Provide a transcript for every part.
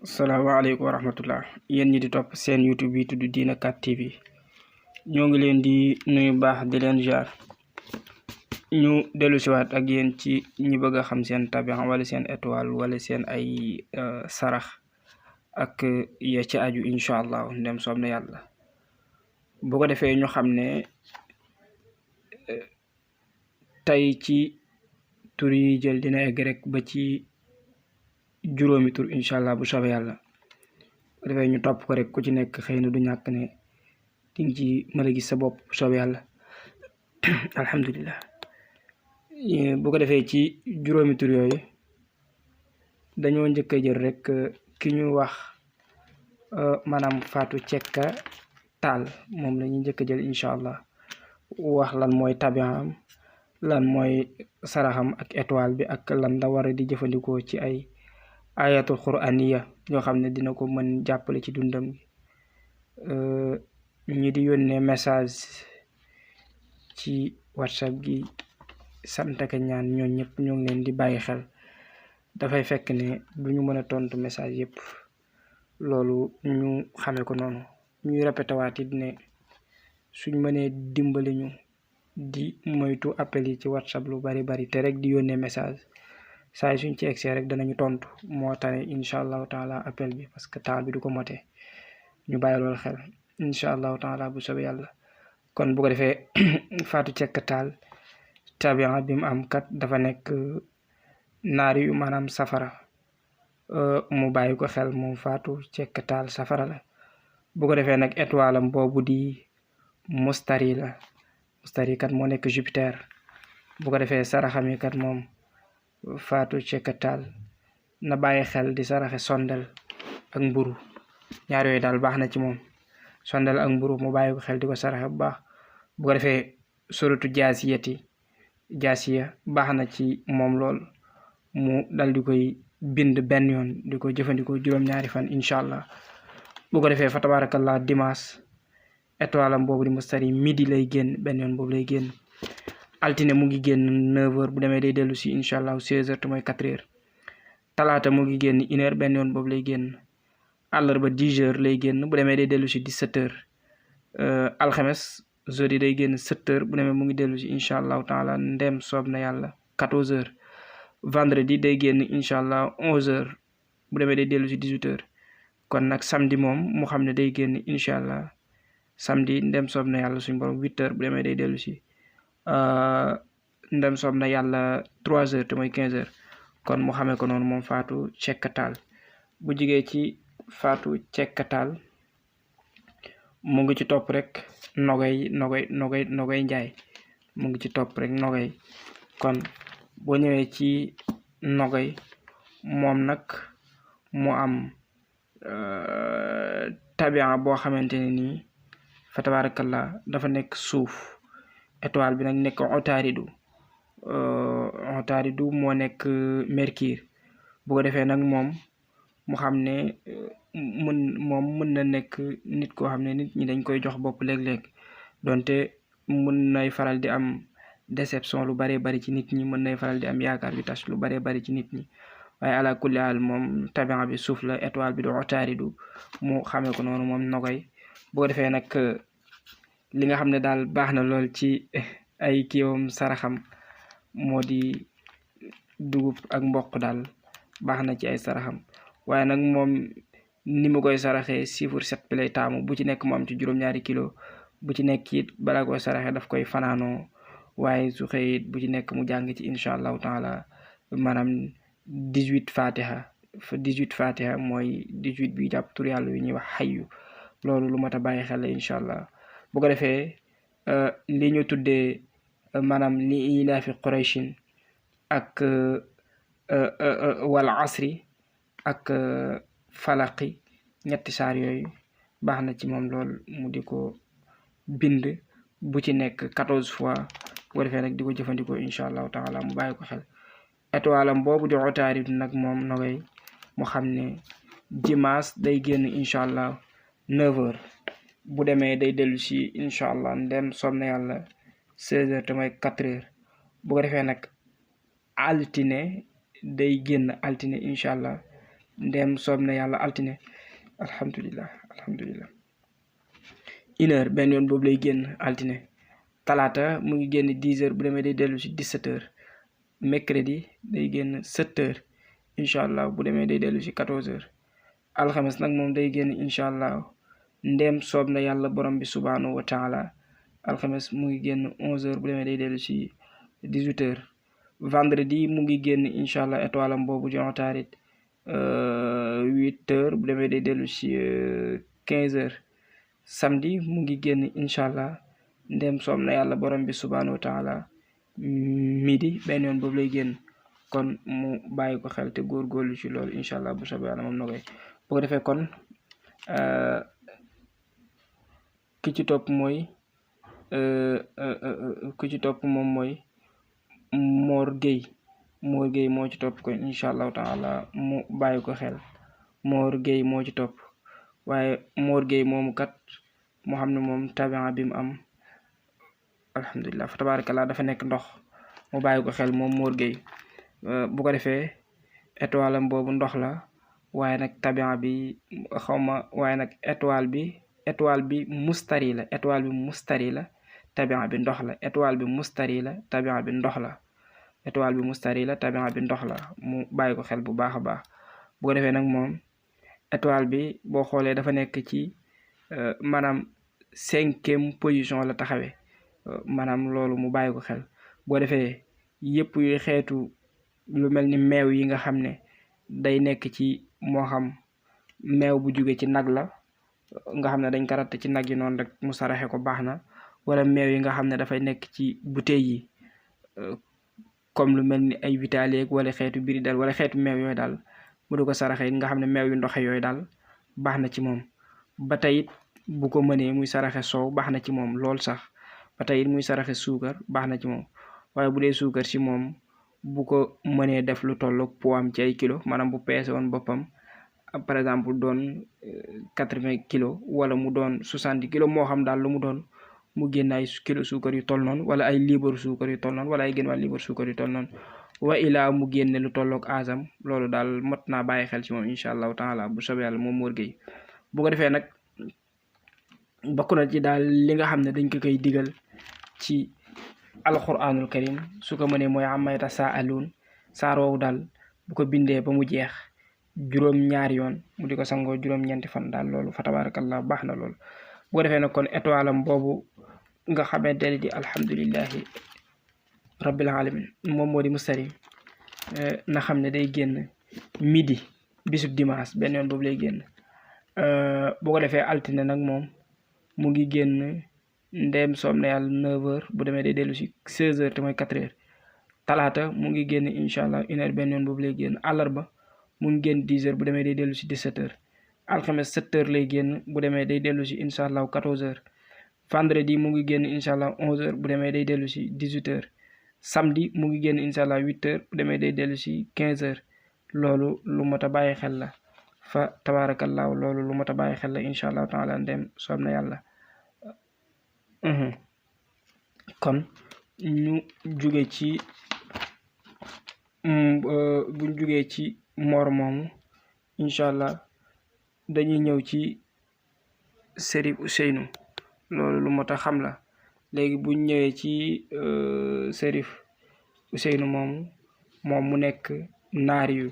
salaamaaleykum wa rahmatullah yéen ñi di topp seen YouTube bi tudd Dina 4 TV ñoo ngi leen di nuyu baax di leen jaar ñu dellu siwaat ak yéen ci ñi bëgg a xam seen tabian wala seen étoile wala seen ay sarax ak ya ci aju incha allah ndem soob na yàlla bu ko defee ñu xam ne tey ci tur yi jël dina egg rek ba ci juróomi tur incha allah bu soobee yàlla bu defee ñu topp ko rek ku ci nekk xëy na du ñàkk ne di nga ci mën a gis sa bopp bu soobee yàlla alhamdulilah bu ko defee ci juróomi tur yooyu dañoo njëkk a jël rek ki ñu wax maanaam Fatou Cekka Tall moom la ñuy njëkk a jël incha allah wax lan mooy tabiam lan mooy saraxam ak étoile bi ak lan la war a di jëfandikoo ci ay ayatul quraniya yoo xam ne dina ko mën jàppale ci dundam ñi di yónnee message ci whatsapp gi sant ak ñaan ñoo ñëpp ñoo ngi leen di bàyyi xel dafay fekk ne duñu mën a tontu message yëpp loolu ñu xamee ko noonu ñuy répété waat it ne suñ mënee dimbali ñu di moytu appel yi ci whatsapp lu bari te rek di yónnee message saa yi suñ ci egsee rek danañu tontu moo tane incha allahu taala appel bi parce que temps bi du ko mote ñu bàyyi loolu xel incha allahu taala bu soobee yàlla kon bu ko defee Fatou Cekka Tall tabian bi mu am kat dafa nekk naari yu maanaam safara mu bàyyi ko xel moom Fatou Cekka Tall safara la bu ko defee nag étoile am boobu di mustari la mustari kat moo nekk Jupiter bu ko defee saraxam yi kat moom Fatou Cekka Tall na bàyyi xel di saraxe sondel ak mburu ñaar yooyu daal baax na ci moom sondel ak mburu mu bàyyi ko xel di ko saraxe bu baax bu ko defee suratu jaasiya baax na ci moom lool mu dal di koy bind benn yoon di ko jëfandikoo juróom-ñaari fan incha allah bu ko defee fa tabarakallah dimanche étoile am boobu di mustari midi lay génn benn yoon boobu lay génn altine mu ngi génn 9h bu demee day dellu si incha allah 16h te mooy 4h talaata mu ngi génn 1h benn yoon boobu lay génn àllarba 10h lay génn bu demee day dellu si 17h alxames jeudi day génn 7h bu demee mu ngi dellu si incha allahu taala ndem soob na yàlla 14h vendredi day génn incha allah 11h bu demee day dellu si 18h kon nag samedi moom mu xam ne day génn incha allah samedi ndem soob na yàlla suñu borom 8h bu demee day dellu si ndem soob na yàlla 3h te mooy 15h kon mu xamee ko noonu moom Fatou Cekka Tall bu jigee ci Fatou Cekka Tall mu ngi ci topp rek Nogay Njaay mu ngi ci topp rek Nogay kon boo ñëwee ci Nogay moom nag mu am tabian boo xamante ne nii fa tabarakallah dafa nekk suuf étoile bi nag nekk Otaridu moo nekk Mercure bu ko defee nag moom mu xam ne mën na nekk nit koo xam ne nit ñi dañ koy jox bopp léeg-léeg donte mën nay faral di am déception lu bari ci nit ñi mën nay faral di am yaakaar yu tas lu bari ci nit ñi waaye ala kulli haal moom tabian bi suuf la étoile bi du Otaridu mu xamee ko noonu moom Nogay bu ko defee nag li nga xam ne daal baax na lool ci ay kiiwam saraxam moo di dugub ak mboq daal baax na ci ay saraxam waaye nag moom ni mu koy saraxee chiffre 7 bi lay taamu bu ci nekk mu am ci juróom-ñaari kilo bu ci nekk it balaa koy saraxee daf koy fanaanoo waaye su xëy it bu ci nekk mu jàng ci incha allahu taala maanaam 18 fatiha mooy 18 bi jàpp tur yàlla yu ñuy wax xayyu loolu lu mat a bàyyi xel incha allah bu ko defee li ñu tuddee maanaam li ilaafi qurayshin ak wal asri ak falaqi ñetti saar yooyu baax na ci moom lool mu di ko bind bu ci nekk 14 fois bu ko defee nag di ko jëfandikoo incha allahu taala mu bàyyi ko xel étoile am boobu di Otaridu nag moom Nogay mu xam ne dimanche day génn incha allah 9h bu demee day dellu si incha allah ndem soob na yàlla 16h te mooy 4h bu ko defee nag altine day génn altine incha allah ndem soob na yàlla altine alhamdulillah 1h benn yoon boobu lay génn altine. talaata mu ngi génn 10h bu demee day dellu si 17h. mercredi day génn 7h incha allah bu demee day dellu si 14h. alxames nag moom day génn incha allah ndem soob na yàlla borom bi subhanahu wa taala alxames mu ngi génn 11h bu demee day dellu si 18h. vendredi mu ngi génn incha allah étoile am boobu di Utaarid 8h bu demee day dellu si 15h. samedi mu ngi génn incha allah ndem soob na yàlla borom bi subhanahu wa taala midi benn yoon boobu lay génn kon mu bàyyi ko xel te góorgóorlu ci loolu incha allah bu soobee yàlla moom na koy bu ko defee kon ki ci topp moom mooy Mor Gueye moo ci topp kon incha allahu taala mu bàyyi ko xel Mor Gueye moo ci topp waaye Mor Gueye moomu kat moo xam ne moom tabian bi mu am alhamdulilah fa tabarakallah dafa nekk ndox mu bàyyi ko xel moom Mor Gueye bu ko defee étoile am boobu ndox la waaye nag tabian bi xawma waaye nag étoile bi mustari la tabian bi ndox la étoile bi mustari la tabian bi ndox la mu bàyyi ko xel bu baax a baax bu ko defee nag moom étoile bi boo xoolee dafa nekk ci maanaam 5e position la taxawee maanaam loolu mu bàyyi ko xel boo defee yëpp yuy xeetu lu mel ni meew yi nga xam ne day nekk ci moo xam meew bu jóge ci nag la nga xam ne dañ ko ratt ci nag yi noonu rek mu saraxe ko baax na wala meew yi nga xam ne dafay nekk ci bouteille yi comme lu mel ni ay vitaleeg wala xeetu biri dal wala xeetu meew yooyu daal mu du ko saraxe nga xam ne meew yu ndoxe yooyu daal baax na ci moom ba tey it bu ko mënee muy saraxe soow baax na ci moom lool sax ba tey it muy saraxe suukar baax na ci moom waaye bu dee suukar ci moom bu ko mënee def lu tolloog poids am ci ay kilo maanaam bu peese woon boppam par exemple doon 80 kilos wala mu doon 70 kilos moo xam daal lu mu doon mu génn ay kilo suukar yu toll noonu wala ay liibaru suukar yu toll noonu wala ay génn waa liibaru suukar yu toll noonu wa ilaa mu génne lu tolloog asam loolu daal mot naa bàyyi xel ci moom incha allahu taala bu soobee yàlla moom Mor Gueye bu ko defee nag bokk na ci daal li nga xam ne dañ ko koy digal ci alquranul karim su ko mënee mooy amma yatasaaluun saar woowu daal bu ko bindee ba mu jeex juróom-ñaari yoon mu di ko sangoo juróom-ñeenti fan daal loolu fa tabarakallah baax na loolu bu ko defee nag kon étoile am boobu nga xamante ne di alhamdulillahi rabbil alamin moom moo di mustari na xam ne day génn midi bisub dimanche benn yoon boobu lay génn bu ko defee altine nag moom mu ngi génn ndem soob na yàlla 9h bu demee day dellu si 16h te mooy 4h talaata mu ngi génn incha allah 1h benn yoon boobu lay génn àllarba mu ngi génn 10h bu demee day dellu si 17h alxames 7h lay génn bu demee day dellu si incha allah 14h vendredi mu ngi génn incha allah 11h bu demee day dellu si 18h samedi mu ngi génn incha allah 8h bu demee day dellu si 15h loolu lu mot a bàyyi xel la fa tabaarakallaahu loolu lu mot a bàyyi xel la incha allah taala ndem soob na yàlla. kon ñu jóge ci buñ jógee ci Mor moomu incha allah dañuy ñëw ci Serif Ousseynou loolu lu mot a xam la léegi buñ ñëwee ci Serif Ousseynou moomu moom mu nekk naari yu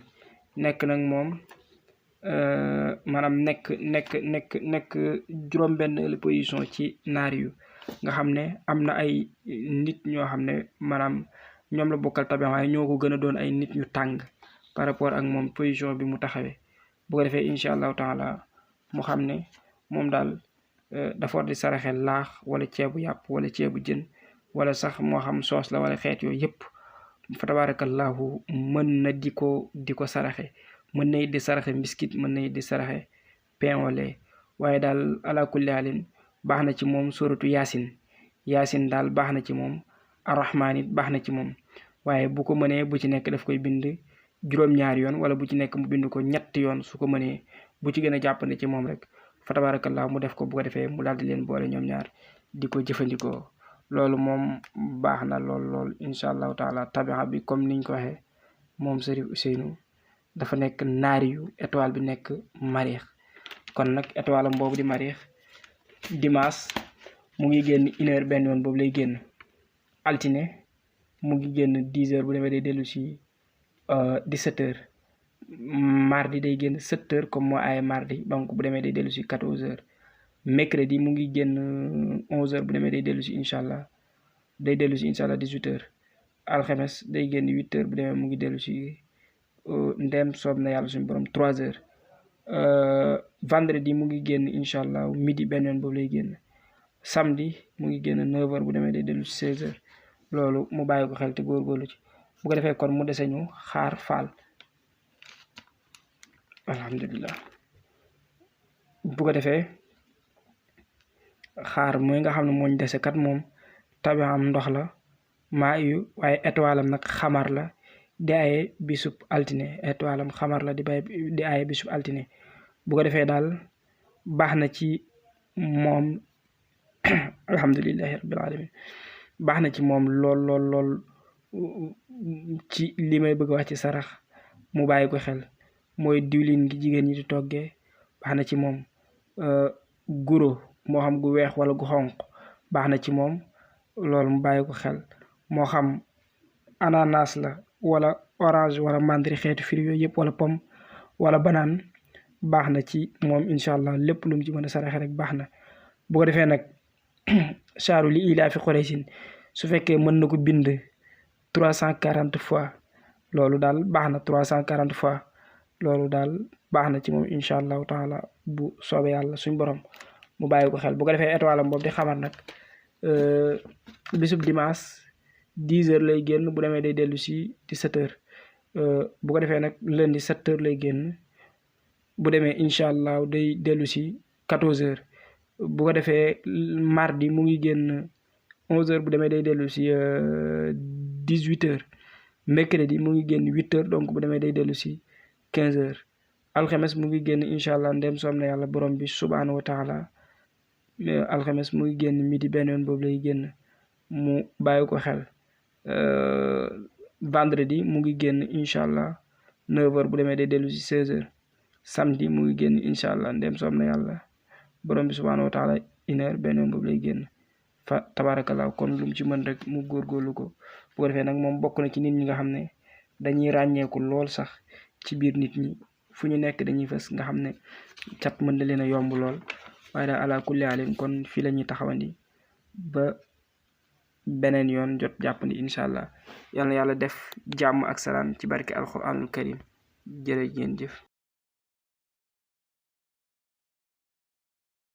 nekk nag moom maanaam nekk juróom-benn position ci naari yu nga xam ne am na ay nit ñoo xam ne maanaam ñoom la bokkal tabi waaye ñoo ko gën a doon ay nit ñu tàng par rapport ak moom position bi mu taxawee bu ko defee incha allahu taala mu xam ne moom daal dafa war di saraxe laax wala ceebu yàpp wala ceebu jën wala sax moo xam soos la wala xeet yooyu yëpp fa tabarakallahu mën na di ko saraxe mën na it di saraxe mbiskit mën na it di saraxe pain au lait waaye daal ala kulli halin baax na ci moom suratu yaasin daal baax na ci moom arrahman it baax na ci moom waaye bu ko mënee bu ci nekk daf koy bind juróom-ñaari yoon wala bu ci nekk mu bind ko ñetti yoon su ko mënee bu ci gën a jàppandi ci moom rek fa tabarakallah mu def ko bu ko defee mu daal di leen boole ñoom ñaar di ko jëfandikoo loolu moom baax na lool incha allahu taala tabixa bi comme niñ ko waxee moom Serif Ousseynou dafa nekk naariyu étoile bi nekk Mariix kon nag étoile am boobu di Mariix dimanche mu ngi génn 1h benn yoon boobu lay génn altine mu ngi génn 10h bu demee day dellu si 17h mardi day génn 7h comme moo ay mardi donc bu demee day dellu si 14h mercredi mu ngi génn 11h bu demee day dellu si incha allah 18h alxames day génn 8h bu demee mu ngi dellu si ndem soob na yàlla suñu borom 3h vendredi mu ngi génn incha allah midi benn yoon boobu lay génn samedi mu ngi génn 9h bu demee day dellu si 16h loolu mu bàyyi ko xel te góorgóorlu ci bu ko defee kon mu dese ñu xaar faal alhamdulilah bu ko defee xaar mooy nga xam ne mooñ dese kat moom tabi am ndox la maa yu waaye étoile am nag xamar la di aye bisub altine étoile am xamar la di aye bisub altine bu ko defee daal baax na ci moom alhamdulillahi rabbil alamin baax na ci moom lool ci li may bëgg wax ci sarax mu bàyyi ko xel mooy diwlin gi jigéen ñi di toggee baax na ci moom guro moo xam gu weex wala gu xonq baax na ci moom loolu mu bàyyi ko xel moo xam ananas la wala orange wala mandri xeetu fruit yooyu yëpp wala pomme wala banaan baax na ci moom incha allah lépp lu mu ci mën a saraxe rek baax na bu ko defee nag saaru li ilaa fi Quraysin su fekkee mën na ko bind 340 fois loolu daal baax na 340 fois loolu daal baax na ci moom incha allahu taala bu soobee yàlla suñ borom mu bàyyi ko xel bu ko defee étoile am boobu di xamar nag bisub dimanche 10h lay génn bu demee day dellu si 17h bu ko defee nag lundi 7h lay génn bu demee incha allah day dellu si 14h bu ko defee mardi mu ngi génn 11h bu demee day dellu si 18h mercredi mu ngi génn 8h donc bu demee day dellu si 15h alxames mu ngi génn incha allah ndem soom na yàlla borom bi subhaanahu wa taala alxames mu ngi génn midi benn yoon boobu lay génn mu bàyyi ko xel vendredi mu ngi génn incha allah 9h bu demee day dellu si 16h samedi mu ngi génn incha allah ndem soom na yàlla borom bi subhaanahu wa taala 1h benn yoon boobu lay génn fa tabarakallah kon lu mu ci mën rek mu góorgóorlu ko bu ko defee nag moom bokk na ci nit ñi nga xam ne dañuy ràññeeku lool sax ci biir nit ñi fu ñu nekk dañuy fës nga xam ne cat mën na leen a yomb lool waaye daal ala kulli alin kon fii la ñuy taxawandi ba beneen yoon jot jàppandi incha allah yal na yàlla def jàmm ak salaam ci barke alquranul karim jërë ngeen jëf